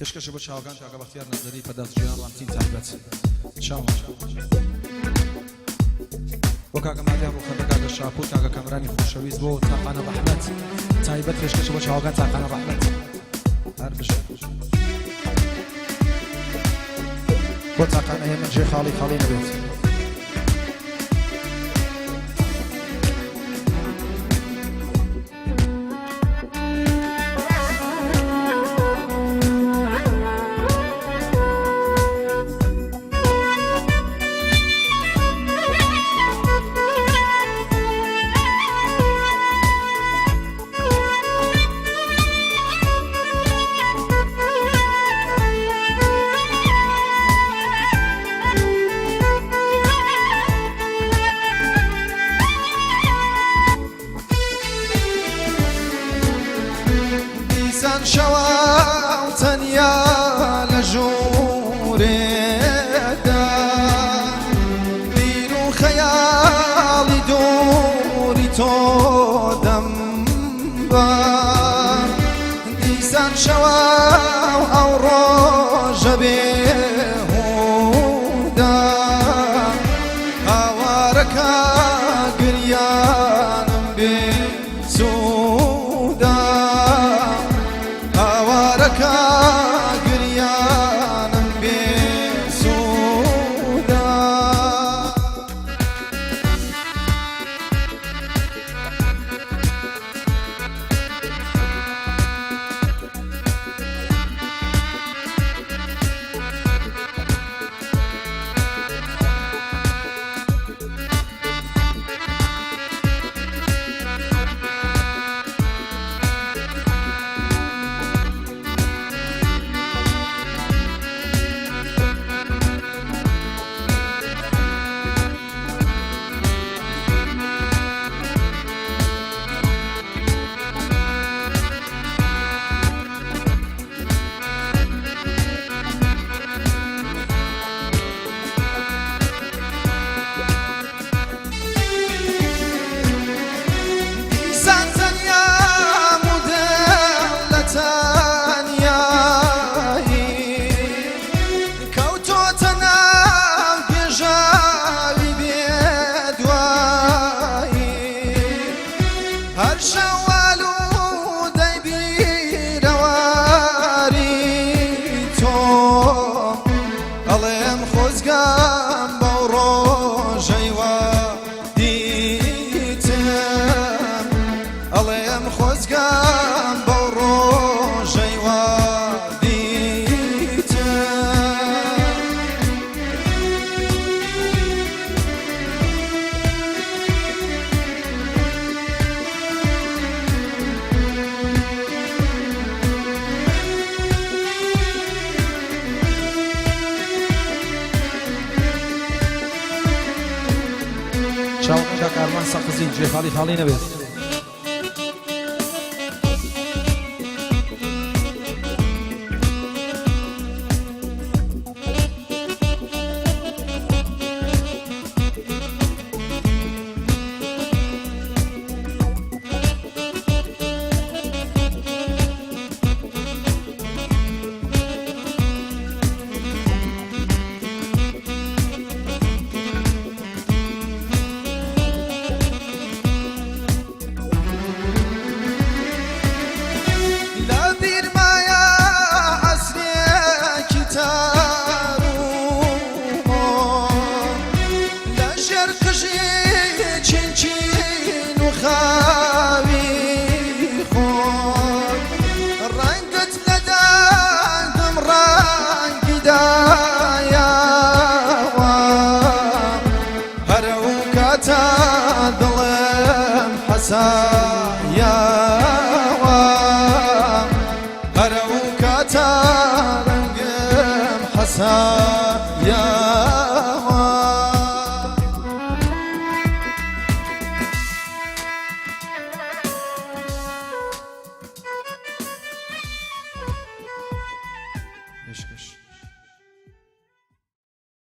پێشکەشە بۆ چاوەکان کاکە بەختیار نەزەری پەداس ژیان ڕامتین تایبەت چاوان بۆ کاکە مادیان ڕوخەندە کاکە شاپور کاکە کامرانی خۆشەویست بۆ تاقانە ڕەحمەت تایبەت پێشکەشە بۆ چاوەکان تاقانە ڕەحمەت هەر بژێ بۆ تاقانە هێمن جێ خاڵی خاڵی نەبێت. دیسان شەواو تەنیا لە ژوورێدا بیر و خەیاڵی دووری تۆ دەمبا دیسان شەواو ئەو ڕۆژە بێهودا هاوارەکە گریانم بێ سوودا هاوارەکە گریانم بێ سوودا. دیسان تەنیام و دڵ لە تەنیایی کەوتۆتە ناو گێژاوی بێدوایی هەر شەوال و دەی بیرەواری تۆ ئەڵێم خۆزگەم بەو ڕۆژەی وا دیتم ئەڵێم خۆزگەم بەو ڕۆژەی وا دیتم. چاوەکان کاک ئارمان سەقزی جێ خاڵی خاڵی نەبێت. لە بیرمایە عەسرێکی تار و مۆم لە ژێر قژی چینچین و خاوی خۆم ڕەنگت لە دەنگم ڕەنگی دایەوە هەر ئەو کاتە دڵم حەسا.